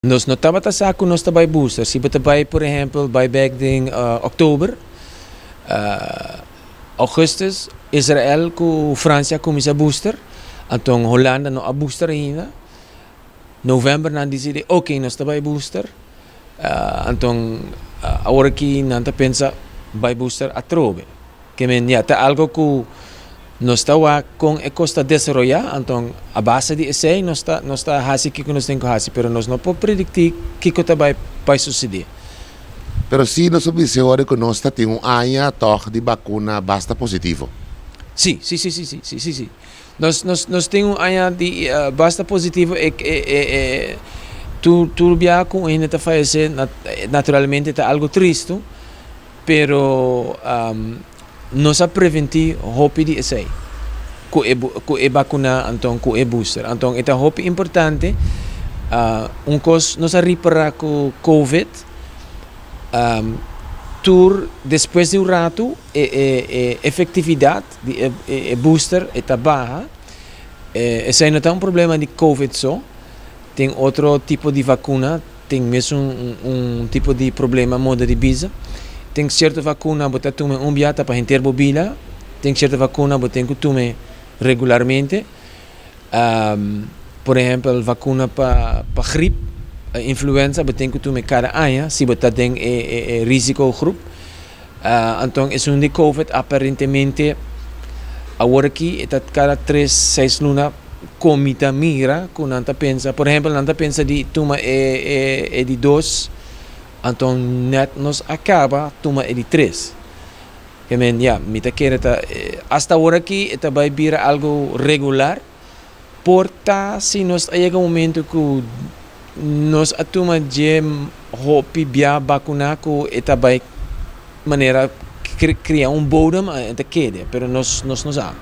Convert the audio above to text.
Nos no tabata sa ku nos ta bai booster. Si bo ta bai, por ehèmpel, bai bèk den òktober, ougùstùs, Israel ku Fransia a kuminsá booster, anto Hulanda no a booster ainda. Novèmber nan disidí, oké, nos ta bai booster. Anto awor aki nan ta pensa bai booster atrobe. Ke men ya ta algo ku nos ta wak kon e kos ta desaroyá, anto a base di esei nos ta hasi kiko nos tin ku hasi, pero nos no por prediktí kiko ta bai susedé. Pero sí nos a bisa awor ku nos tin un aña tòg di vakuna basta positivo. Sí. Nos tin un aña di basta positivo i tur bia ku hende ta fayesé, naturalmente ta algo tristu, pero nos a prevení hopi di esei ku e vakuna, anto ku e booster. Anto ta hopi importante. Un kos nos a ripará ku COVID, tur despues di un ratu e efektividat di e booster ta baha. Esei no ta un problema di COVID so, tin otro tipo di vakuna tin mes un tipo di problema, moda di bisa. Tin sierto vakuna bo ta tuma un bia ta pa henter bo bida, tin sierto vakuna bo tin ku tuma regularmente. Por ehèmpel, vakuna pa grip, influenza, bo tin ku tuma kada aña si bo ta den e risicogroep. Anto esun di COVID aparentemente awor aki ta kada 3, 6 luna ku mi ta mira ku nan ta pensa. Por ehèmpel, nan ta pensa di tuma e di dos, anto net nos a kaba tuma e di tres. Ke men ya, mi ta kere ta hasta awor aki ta bai bira algo regular. Por ta si nos a yega un momento ku nos a tuma dje hopi bia vakuná ku e ta bai manera kria un bodem, e ta keda, pero nos no sa.